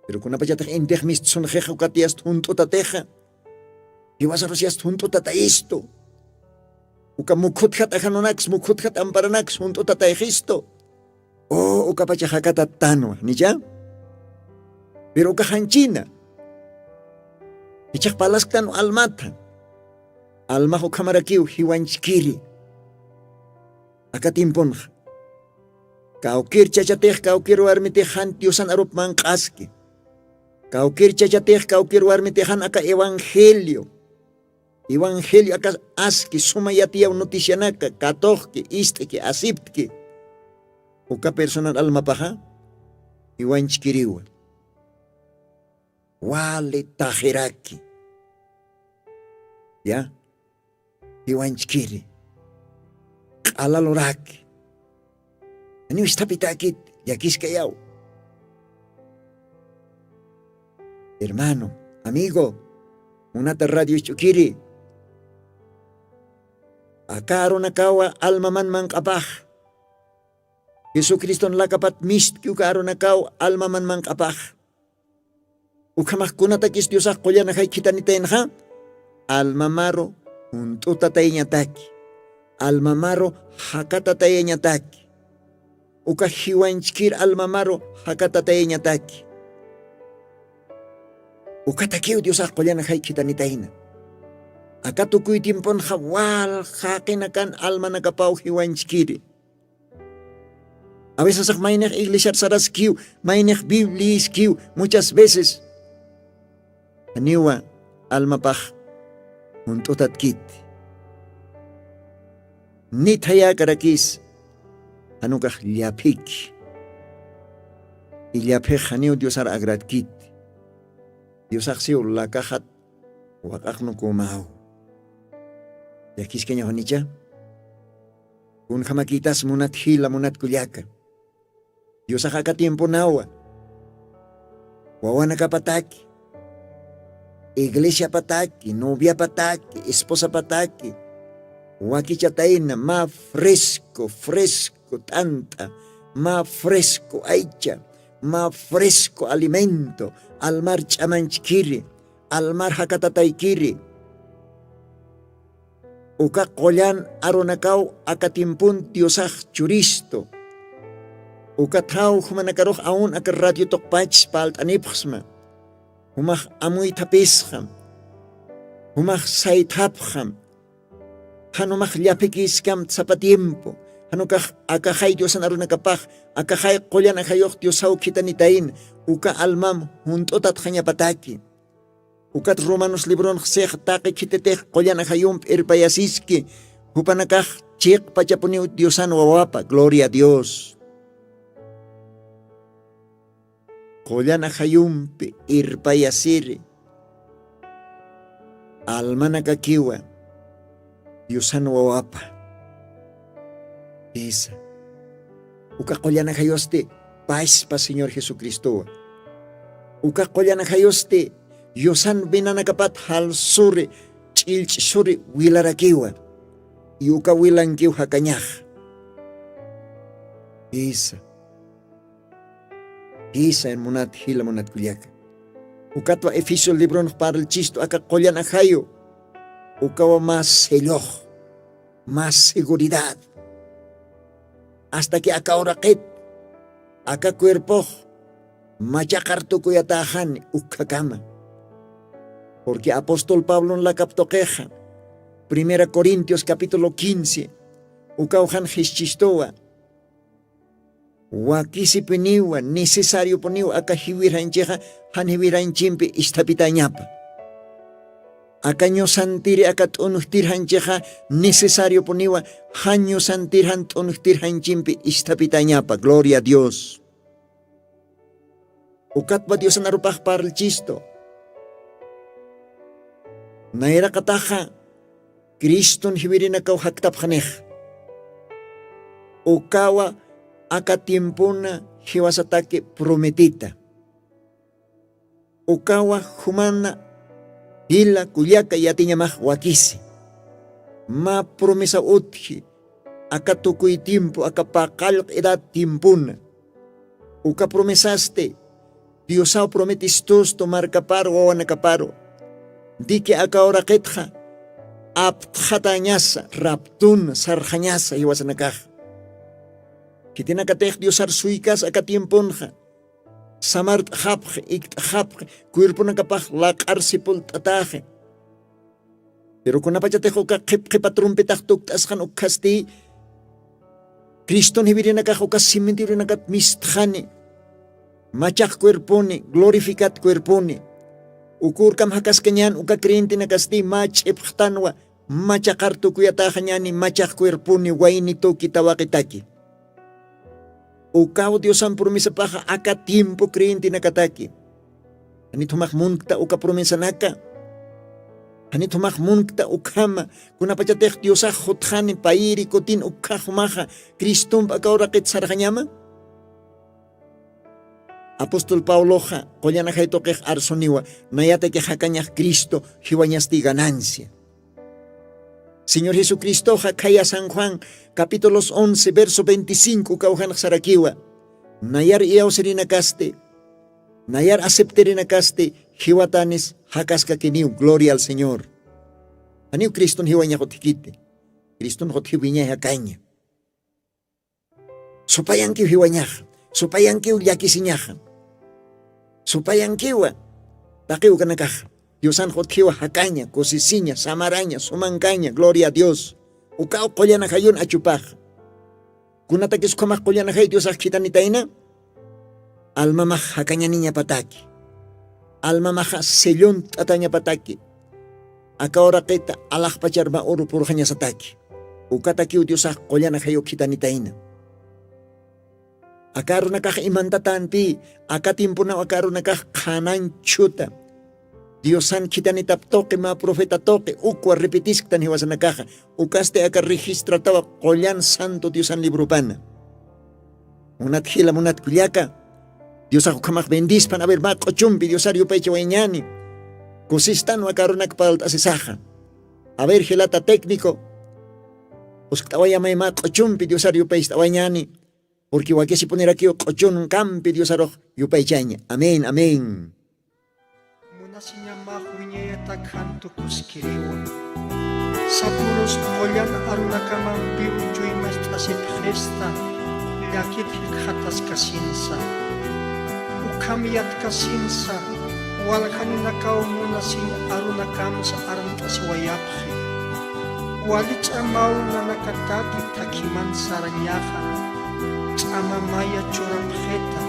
Pero kunapachatix intix mistsunxix ukat yasta junt'utatixa jiwasarus yasta junt'utatayistu. Uka mukhutjat ajanunaks mukhutjat amparanaks junt'utatayxistu. O ukapachax akatattanwa nicha. Pero ukax janchina. Ichax parlasktanwa almatha. Almax ukhamarakiw jiwanchkiri. Aka timpunxa kawkir chachatix kawkir warmitix jan diosan arup manq'aski. Kawkir chachatix kawkir warmitix jan aka evangelio evangelio aka aski suma yatiyaw noticianaka katuxki ist'ki asiptki. Uka personal almapaxa jiwanchkiriwa. Wali taxiraki, ya, jiwanchkiri, q'alaluraki. Janiw isthapitäkit, llakiskayaw. Hermano, amigo, munata radio isch'ukiri, aka arunakawa almaman manq'apax, jesucriston lakapat mistki uka arunakaw almaman manq'apax. Ukhamax kunatakis diosax qullan ajay khithanitaynxa, almamaru junt'utatayañataki, almamaru jakatatayañataki, uka jiwanchkir almamaru jakatatayañataki. Ukatakiw diosax qullan ajay khithanitayna. Aka tukuy tiemponxa wal jaqinakan almanakapaw jiwanchkiri. A veces maynex iglesiar saraskiw, maynex bibliiskiw, muchas veces janiwa almapax junt'utatkit. Nithayakarakis janukax llaphik, illaphix janiw diosar agratkit. Diosaxsiw lakaxat waq'aqnukumaw. Llakiskañaxunicha? Kunjamakitas munat jila munat kullaka, diosax aka tiemponawa wawanakapataki, iglesiapataki, noviapataki, esposapataki wakichatayna mä fresco fresco t'ant'a, mä fresco aycha, mä fresco alimento, almar ch'amanchkiri, almar jakatataykiri. Uka qullan arunakaw aka tiempon diosax churistu. Uka thaw jumanakarux aun aka radio tuqpachis palt'anipxsma. Jumax amuythapisxam, jumax saythapxam. Jan umax llaphikiskam sapa tiempo. Jan ukax akaxay diosan arunakapax, akaxay qullan ajayux diosaw khithanitayn, uka almam junt'utatxañapataki. Ukat romanos libronx six taqi khititix qullan ajayump irpayasiski, jupanakax chiqpachapuniw diosan wawapa. Gloria a dios. Qullan ajayumpi irpayasiri almanakakiwa diosan wawapa. Jisa. Uka qullan ajayusti paspa señor jesucristowa. Uka qullan ajayusti diosan vinanakapat jalsuri ch'illch'suri wilarakiwa. Y uka wilankiw jakañax. Jisa. Jisa munat jila munat kullaka. Ukatwa efesios libronx parlchistu aka qullan ajayu. Ukawa mä sellox, mä seguridad. Asta que aka uraqit aka cuerpox machaqar tukuyatäxani ukhakama. Porque apóstol pablon lakap tuqixa, primera corintios capítulo quince, ukaw jan jischistuwa. Wakisipiniwa necesariopuniwa aka jiwirjanchixa jan jiwirjanchimpi isthapitañapa. Aka ñusantiri aka t'unujtir janchixa necesariopuniwa jan ñusantir jan t'unujtir janchimpi isthapitañapa. Gloria a dios. Ukatpa diosan arupax parlchistu. Nayraqataxa criston jiwirinakaw jaktapxanix. Ukawa aka tiempona jiwasataki prometita. Ukawa jumana jila kullaka yatiñamax wakisi. Mä promesa utji aka tukuy tiempo aka paqallq edad tiempona. Uka promesasti diosaw prometistustu markaparu wawanakaparu. Diki aka uraqitxa aptxatañasa raptuna sarxañasa jiwasanakax. Khitinakatix diosar suykas aka tiemponxa samart'xapxi ikt'xapxi cuerponakapax laq'ar sipult'atäxi. Pero kunapachatix uka qhipqhipa trumpitax tukt'asxan ukkhasti criston jiwirinakax uka cimentironakat mistxani machaq cuerponi glorificat cuerponi. Ukurkam jakaskañän uka creyentenakasti mä ch'ipxtanwa machaqar tukuyatäxañäni machaq cuerponi wayni tuki tawaqitaki. Ukaw diosan promesapaxa aka tiempo creyentenakataki. Janit jumax munkta uka promesanaka. Janit jumax munkta ukhama. Kunapachatix diosax jutxani payiri kutin ukhax jumaxa cristomp aka uraqit sarxañama. Apóstol pabloxa qullan ajay tuqix arsuniwa. Nayataki jakañax cristo jiwañasti ganancia. Señor jesucristoxa khaya san juan capítulos once verso veinticinco ukaw janxsarakiwa. Nayar iyawsirinakasti, nayar aceptirinakasti jiwatanis jakaskakiniw gloria al señor. Janiw criston jiwañax utjikiti. Criston jutjiw wiñay jakaña. Supayankiw jiwañaxa, supayankiw llakisiñaxa, supayankiwa taqiw kanakaxa. Diosan jutjiwa jakaña kusisiña samaraña sumankaña gloria a dios. Ukaw qullanajayun achupaxa. Kunatakis ukhamax qullanajay diosax khitanitayna. Almamax jakañaniñapataki, almamaxa sellont'atañapataki. Aka uraqita alaxpacharma uru purxañasataki. Ukatakiw diosax qullanajay ukkhitanitayna. Aka arunakax imantatanti? Aka tiemponaw aka arunakax qhananchuta. Diosan khitanitap tuqi mä profeta tuqi ukwa repetisktan jiwasanakaxa. Ukasti aka registratawa qullan santo diosan librupana. Munat jila munat kullaka, diosax ukhamax bendispan aver mä q'uchumpi diosar yupaychawayañani. Kusistan wakarunak parlt'asisaxa. Aver jilata técnico, uskt'awayamay mä q'uchumpi diosar yupaycht'awayañani. Purqui wakisipunirakiw q'uchunkampi diosarux yupaychaña. Amén amén. Munasiñamax wiñayatak jantukuskiriwa. Sapurus qullan arunakamampiw chuymacht'asipxista llakit jikxataskasinsa. Ukham yatkasinsa waljaninakaw munasiñ arunakamsa armt'asiwayapxi. Wali ch'amaw nanakataki thakhiman sarañaxa. Ch'amamaya churapxita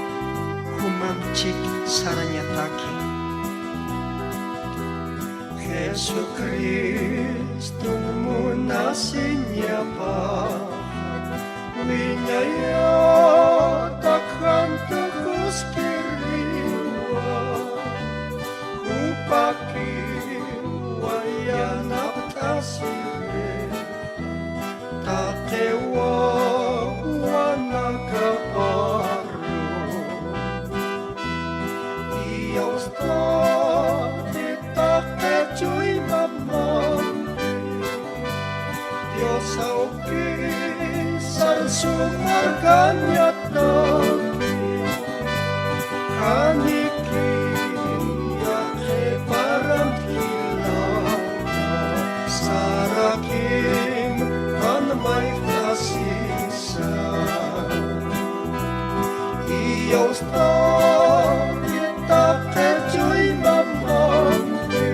jumam chik sarañataki. Jesucristo munasiñapa wiñayatak jantukuskiriwa. Jupakiwa yanapt'asiri. Taqiwa wanakaparu. Iyawstati taqi chuymamampi. Diosawki sarsumarkañataki. Janiki yaqhiparam jilata, sarakim jan mayjt'asisa. Iyawstati taqi chuymamampi,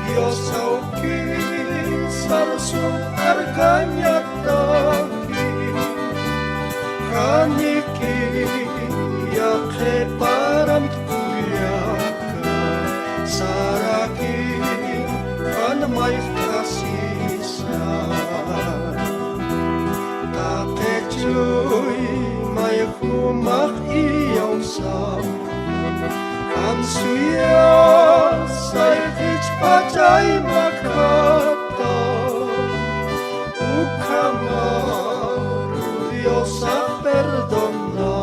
Diosawki sarsumarkañataki. Janiki yaqhiparam kullaka, sarakim jan mayjt'asisa. Taqi chuymay jumax iyawsam, jan suyasay jichhpachay makata. Ukhamaru Diosax perdona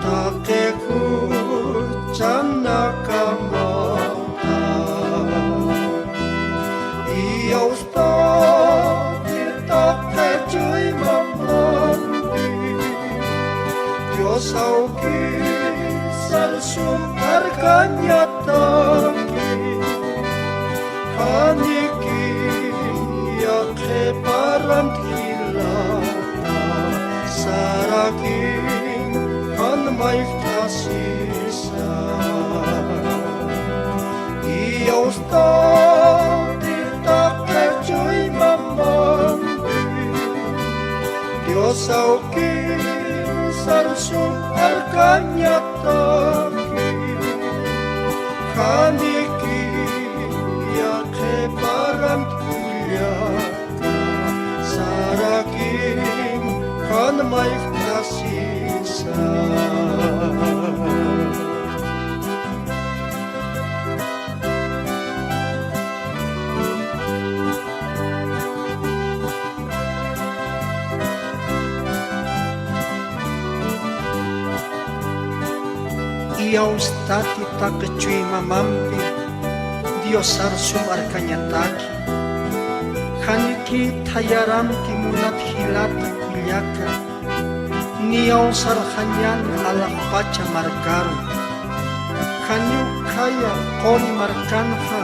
taqi juchanakamata. Iyawstati taqi chuymamampi, Diosawki sarsumarkañataki. Janiki yaqhiparam jilata, sarakim jan mayjt'asisa. Iyawstati taqi chuymamampi, Diosawki sarsumarkañataki. Janiki yaqhiparam kullaka, sarakim jan Mayjtasisa. Iyawstati taqi chuymamampi Diosar sum arkañataki. Janiki thayaramti munat jilata kullaka, niyawsarxañäni alaxpacha markaru. Janiw khaya quri markanxa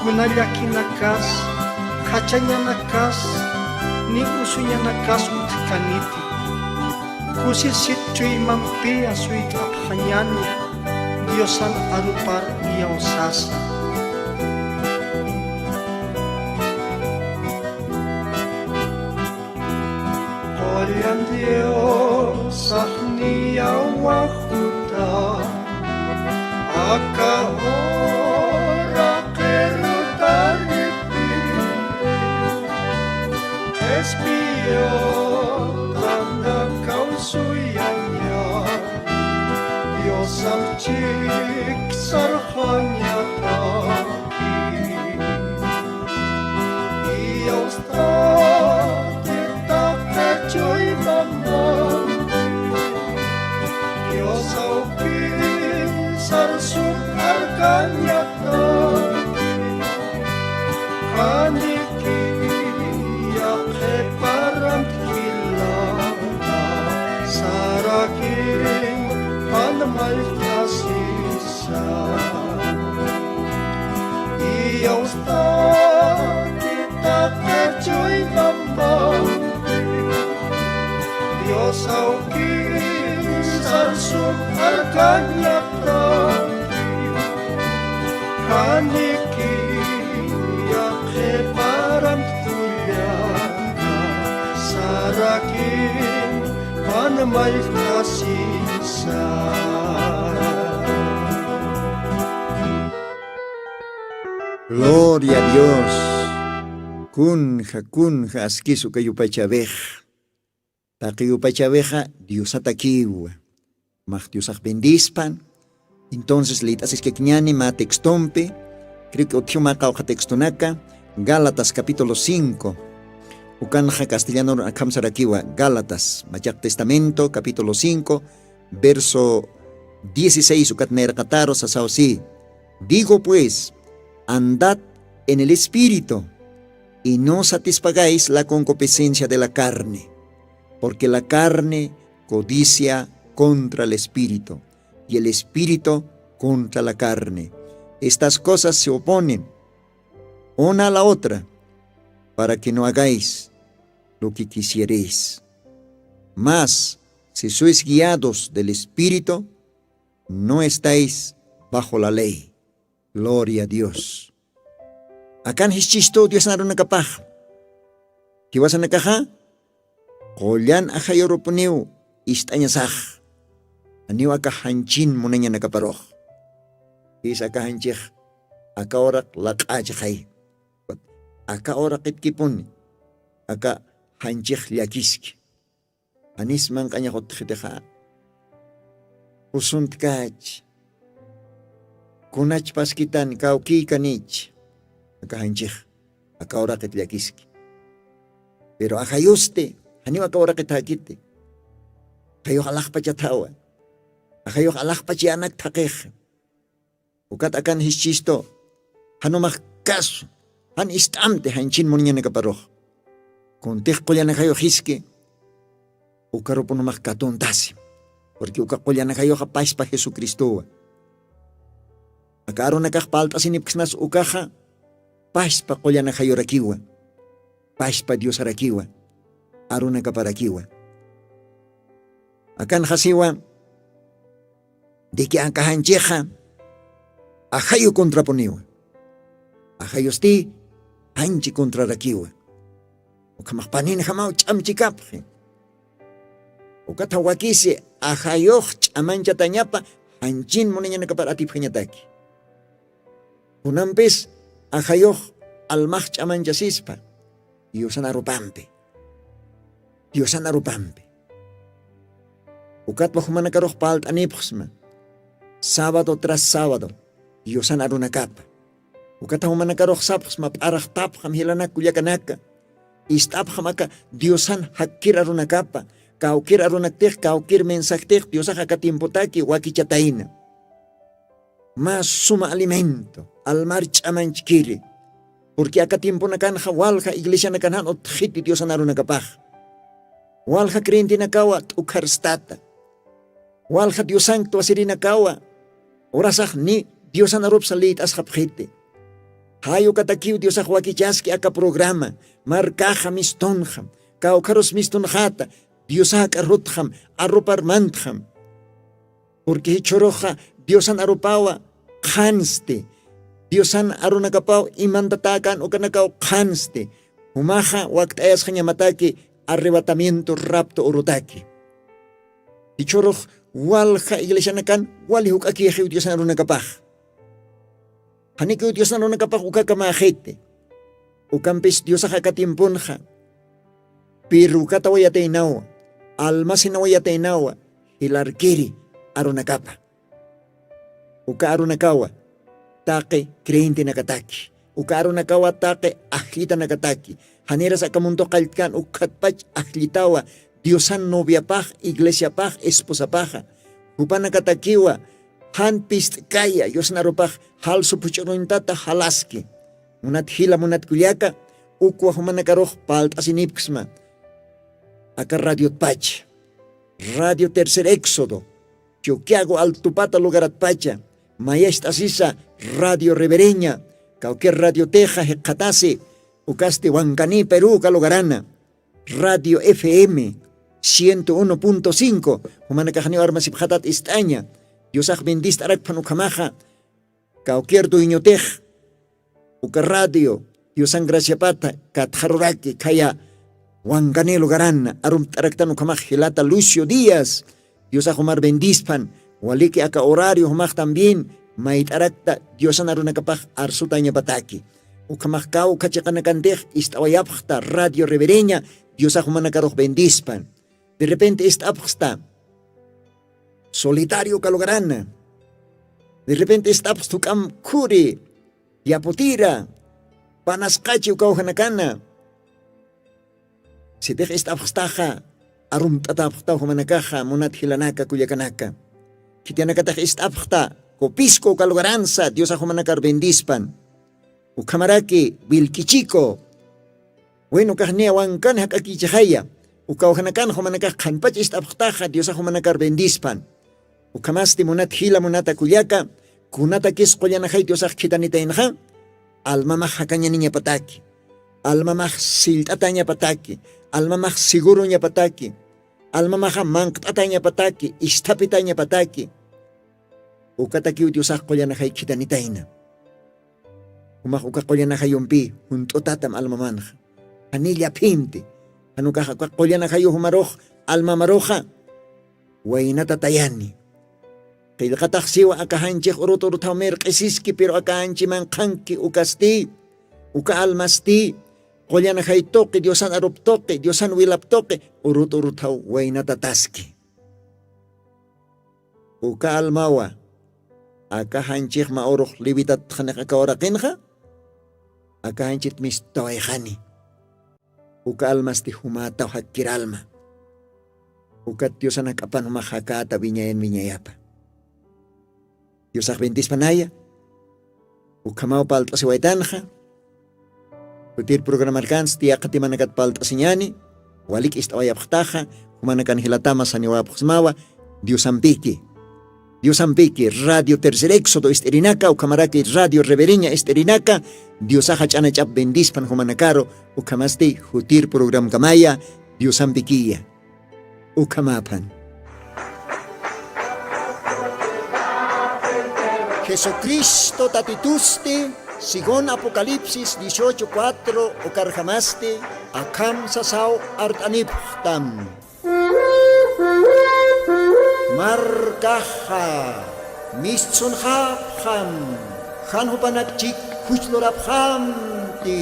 kuna llakinakas, jachañanakas, ni usuñanakas utjkaniti. Kusisit chuymampiya suyt'apxañäni Diosan arupar iyawsasa. Qullan Diosax niyawaxuta, aka uraqir taripiri, qhispiyutan kawsuyaña, Diosam chiksarxañataki. Iyawstati taqi chuymamampi Dios awkisar sum arkañataki. Janikiya qhiparamti jilata, sarakirin pan mayjtasisa. Iyawstati taqi chuymamampi Dios awkisar sum arkañataki. Janikiya qhiparamti kullaka, sarakirin pan mayjtasisa. Gloria a Dios. Kunja, kunja askis uka yupachawix. Taqi yupachawixa Diosatakiwa. Max Diosax bendispan. Entonces, liyt'asiskakiñäni mä textompi. Creo que utjiw mä qawqha textonaka. Gálatas capítulo cinco. Ukanxa castellanor akham sarakiwa. Gálatas, Machaq Testamento, capítulo cinco, verso dieciséis, ukat nayraqataru sasaw si. Digo pues, andad en el Espíritu, y no satisfagáis la concupiscencia de la carne, porque la carne codicia contra el Espíritu, y el Espíritu contra la carne. Estas cosas se oponen una a la otra, para que no hagáis lo que quisiereis. Mas, si sois guiados del Espíritu, no estáis bajo la ley. Gloria a Dios. Akan jischistu Diosna arunakapax. Jiwasanakaxa, qullan ajayurupuniw ist'añasax. Janiw aka janchin munañanakaparux. Jis aka janchix, aka uraq laq'ächixay. Aka uraqitkipuni, aka janchix llakiski. Janis manq'añax utjxitixa. Usuntkach. Kunach paskitan kawkïkanich. Aka janchix, aka uraqit llakiski. Pero ajayusti, janiw aka uraqit jakiti. Ajayux alaxpachathawa. Ajayux alaxpach yänak thaqix. Ukat akan jischistu, jan umax kasu, jan ist'amti janchin munañanakaparux. Kuntix qullan ajayux jiski, ukarupun umax katuntasi. Porque uka qullan ajayuxa paspa Jesucristowa. Aka arunakax palt'asinipksnas ukaxa, paspa qullan ajayurakiwa. Paspa Diosarakiwa. Arunakaparakiwa. Akanxa siwa, de que aka janchixa ajayu contrapuniwa. Ajayusti janchi contrarakiwa. Ukhamax paninjamaw ch'amchikapxi. Ukatxa wakisi ajayux ch'amanchatañapa janchin munañanakapar atipjañataki. Kunampis ajayux almax ch'amanchasispa, Diosan arupampi. Diosan arupampi. Ukatwa jumanakarux palt'anipxsma sábado tras sábado diosan arunakapa. Ukata jumanakarux sapxsma p'araxtapxam jilanak kullakanaka. Ist'apxam aka diosan jakkir arunakapa. Kawkir arunaktix kawkir mensajtix diosax aka tiempotaki wakichatayna. Mä suma alimento almar ch'amanchkiri. Purqui aka tiemponakanxa walja iglesianakan jan utxiti diosan arunakapax. Walja creyentenakawa t'ukharstata. Walja diosankt wasirinakawa urasax ni diosan arupsa liyt'asxapxiti. Jayukatakiw diosax wakichaski aka programa markaxa mistunxam kawkharus mistunxata. Diosax ak'arutxam arupar mantxam. Purqui jichhuruxa diosan arupawa qhansti. Diosan arunakapaw imantatäkan ukanakaw qhansti. Jumaxa wakt'ayasxañamataki arrebatamiento rapto urutaki. Jichhurux walja iglesianakan wali juk'akïxiw diosan arunakapax. Janikiw diosan arunakapax ukakamäxiti. Ukampis diosax aka tiemponxa pirwkatawa yataynawa almasinaway yataynawa jilarkiri arunakapa. Uka arunakawa taqi creyentenakataki. Uka arunakawa taqi ajllitanakataki. Janiras aka mundo qalltkan ukkhatpach ajllitawa diosan noviapax iglesiapax esposapaxa. Jupanakatakiwa jan pist'kaya yusnarupax jalsu phuch'uruñtata jalaski. Munat jila munat kullaka ukwa jumanakarux palt'asinipksma. Aka radiotpacha radio tercer éxodo chuquiago altupata lugaratpacha mayacht'asisa radio revereña kawkir radiotixa jikxatasi. Ukasti wankani peruka lugarana radio fm ciento uno punto cinco. Jumanakaxniw armasipxatat ist'aña diosax bendist'arakphan ukhamaxa. Kawkir dueñotix uka radio diosan graciapata katxaruraki khaya wankani lugaran arumt'araktan ukhamax jilata lucio días. Diosax jumar bendispan waliki aka horario jumax también mayt'arakta diosan arunakapax arsutañapataki. Ukhamax kawkha chiqanakantix ist'awayapxta radio revereña. Diosax jumanakarux bendispan. De repente ist'apxsta solitario uka lugarana. De repente ist'apxsta juk'am khuri yaputira panasqachi uka ujanakana. Sitix ist'apxstaxa arumt'atapxtaw jumanakaxa munat jilanaka kullakanaka. Khitianakatax ist'apxta copisco uka lugaransa diosax jumanakar bendispan. Ukhamaraki vilquichico. Bueno ukaxniya wankani jak'akichixaya. Uka ujanakan jumanakax qhanpach ist'apxtaxa diosax jumanakar bendispan. Ukhamasti munat jila munata kullaka kunatakis qullanajay diosax khitanitaynxa. Almamax jakañaniñapataki almamax sillt'atañapataki almamax seguruñapataki almamaxa manqt'atañapataki isthapitañapataki. Ukatakiw diosax qullanajay khitanitayna. Jumax uka qullanajayumpi junt'utatam almamanxa. Janilla phinti jan ukax uka qullanajayux jumarux almamaruxa waynata tayani. Qillqatax siwa aka janchix urut uruthaw mirq'isiski pero aka janchiman qhanki ukasti uka almasti qullanajay tuqi diosan arup tuqi diosan wilap tuqi urut uruthaw waynatataski. Uka almawa aka janchixma urux liwitatxanix aka uraqinxa aka janchit mistawayxani. Uka almasti jumataw jakkir alma. Ukat diosanak k'apan jumax jakata wiñayan wiñayapa. Diosax bendispanaya. Ukhamaw palt'asiwaytanxa. Jutir programarkansti yaqatimanakat palt'asiñani. Walik ist'awayapxtaxa jumanakan jilatama saniwapxsmawa. Diosampiki diosampiki radio tercer éxodo ist'irinaka ukhamaraki radio revereña ist'irinaka. Diosaxa ch'anach'ap bendispan jumanakaru. Ukhamasti jutir programkamaya. Diosampikiya. Ukhamaphan. Jesucristo tatitusti según apocalipsis dieciocho cuatro ukarjamasti akham sasaw art'anipxtam. Markaxa mistsunxapxam jan jupanakchik juchlurapxamti.